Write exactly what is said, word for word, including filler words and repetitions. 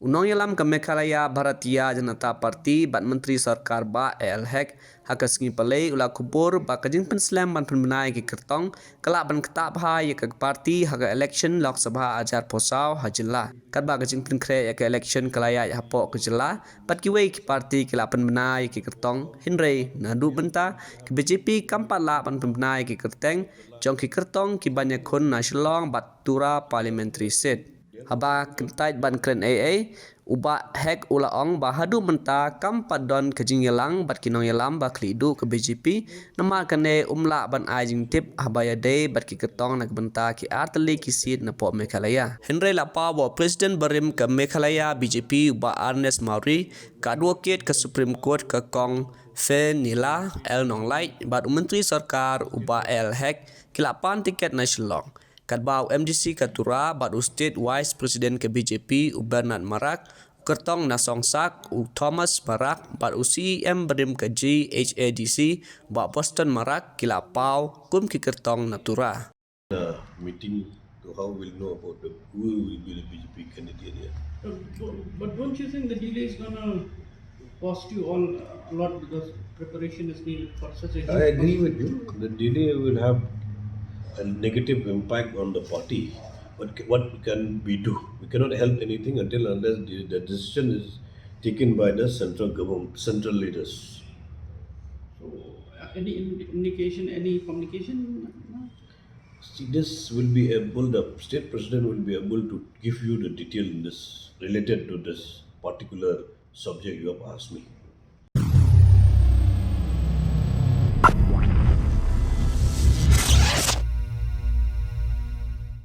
U nongïalam ka Meghalaya Bharatiya Janata Party bad Myntri Sorkar Bah A L Hek ha ka sngi Palei u la khubor ba ka jingpynslem ban pynbna ïa ki kyrtong ka lah ban ktah bha ïa ka party ha ka election Lok Sabha hajar phew saw ha jylla. Katba ka jingpynkhreh ïa ka election ka la ïaid hapoh ka jylla bad kiwei ki party ki la pynbna ïa ki kyrtong, hynrei naduh mynta ka B J P kam pat lah ban pynbna ïa ki kyrteng jong ki kyrtong ki ban ïakhun na Shillong bad Tura Parliamentary Seat. Haba kyntait ban kren ei ei, u Bah Hek u la ong ba haduh mynta kam pat don ka jingïalang bad ki nongïalam ba khlieh duh ka B J P, namar kane um lah ban ai jingtip haba ïadei bad ki kyrtong na ka bynta ki artylli ki seat napoh Meghalaya. Hynrei la paw ba u President barim ka Meghalaya B J P u Bah Ernest Mawrie, ka advocate ka Supreme Court ka Kong Fenella L Nonglait bad u Myntri Sorkar u Bah A L Hek ki la pan tiket na Shillong. Katba u M D C ka Tura bad u State Vice President ka B J P u Bernard Marak, u kyrtong na Songsak u Thomas Marak bad u C E M barim ka G H A D C Bah Boston Marak ki la paw kum ki kyrtong na Tura. Uh, meeting, so how we'll know about the, who will be the B J P candidate here. But, but don't you think the delay is gonna cost you all a lot, because preparation is needed for such a huge I agree with you. The delay will have a negative impact on the party. But c- what can we do? We cannot help anything until unless the, the decision is taken by the central government, central leaders. So Uh, any in- indication, any communication? No? See, this will be able, the state president will be able to give you the detail in this, related to this particular subject you have asked me.